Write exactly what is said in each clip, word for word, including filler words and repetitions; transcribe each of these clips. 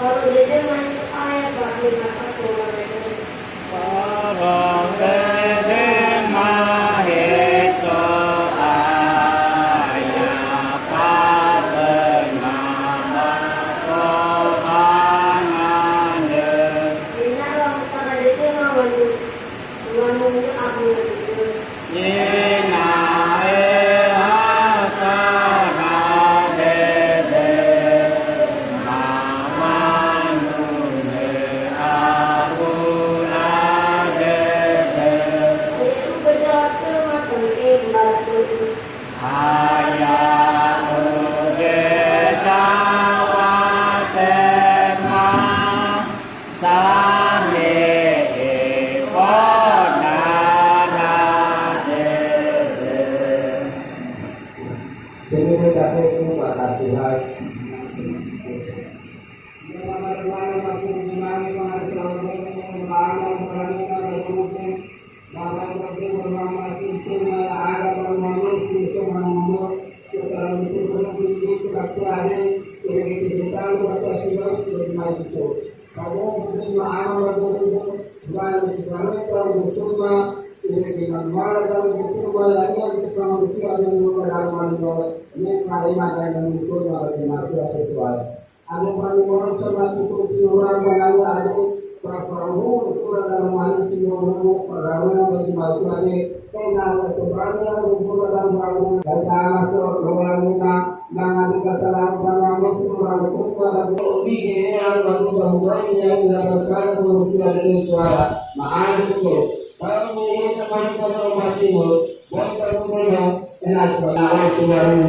Fa'aurö dödöma So'aya ba khöma fatua wa'aurö. Fa'aurö dödöma he So'aya, fa'auröma ba tohangandrö. Ena'ö ha sara dödöma wanu-, wanunö abu dödö. Ena'ö ha sara dödöma wanunö awula dödö. Ya'ugö da'ö khöma sami'e balatö'ö. Aya'ugö da'ö khöma sami'e fondrara dödö. Seluruh da'ö khöma tasihai. Andrö fanurö samati tumfiora manaya ade, ba fa'ohuru tura dalu mani si momumu fa'ohuru bagi mautu ade, ena'ö tobali adu guna dalu mautu. Ba tama so, roa lima, mangandika salam ba manggo si murau tumba ba guru. Ogi ge'e alu ba tumba murau ni alu la berkara guru si ade suara. Ma'adu ko. Kalau mengikuti perintah masing-masing, Boi tabu'ö, ena'ö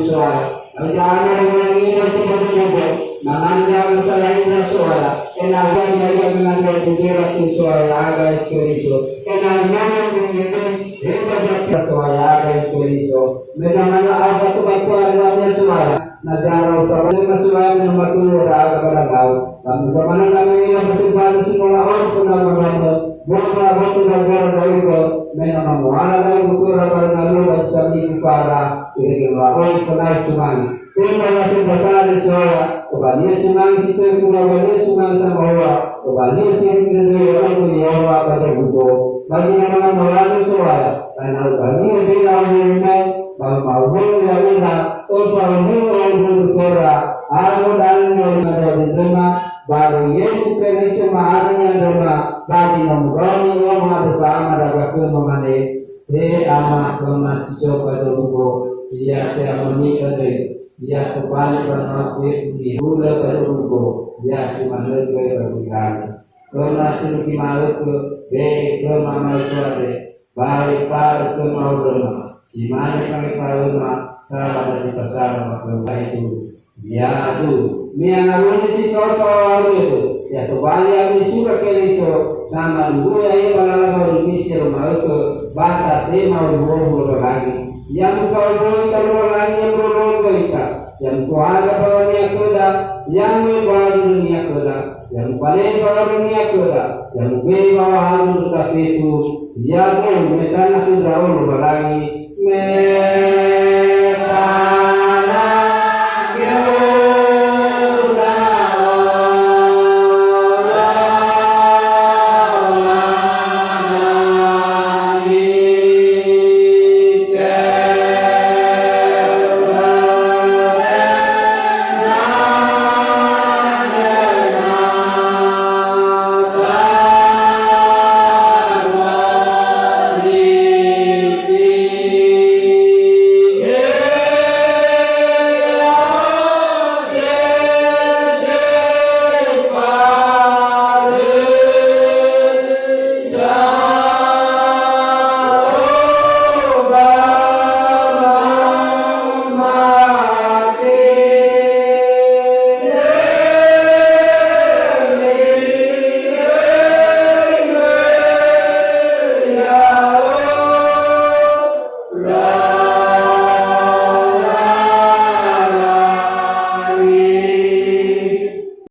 so'aya. Aja ana wangi ira si ba dödöda, mangandrö salai ira so'aya, ena'ö ya'ia mangandrö dödöda khö So'aya aga Yesu Keriso, ena'ö nono dödöda, he ba dati So'aya aga Yesu Keriso, me mangandrö afa tu batu ada so'aya. Na zara usaba lima suai na matulu raga pada kau. Lalu kemana kami yang bersimpan semua orang pernah berlaku. Buatlah waktu dan jalan dari itu. Mena mamuara dari buku raga lalu dan sami kufara. Ini kemua orang pernah cuma. Terima kasih berkali soya. Kepada Yesus nangis itu kepada Yesus nangis sama Allah. Kepada Yesus itu dia orang punya Allah pada buku. Bagi nama-nama lagi soya. Karena ubahio bela umurumai, ba ma'uhuru ya'ira, öfa umuru umuru khöra, aro danö ya'ira dödöma, ba Yesu Keriso ma'ana ni'andröma, ba zi no mugaoni Oma Adofa Ama daga khöma mane, He Ama, khöma si so ba zorugo, ya te'amoni'ö döi, ya tobali ba nau fefu nihulö ba zorugo, ya si manö göi ba gulidanö. Khöma si rugi ma'ökhö, be'e khöma ma'ökhö andre, ba ifa'ö khöma horöma, si mane fangefaöma, sara ba zi fasara ba khöma. Ya'agu, me angawöni si fao fao awödö, ya tobali ami sura Keriso, sama duhu ya'ia ba lala ba urumisi ero ma'ökhö, ba tatema oruhohu Lowalangi. Ya mufa'oboi ita Lowalangi, ya murorogö ita, ya mufohaga bawa niakhöda, ya mu'ebalu niakhöda. Ya mufaneba oro niakhöda, ya mube'e ba wahalu ndröta fefu, ya gou me tanö khö ndra'o Lowalangi, me ta-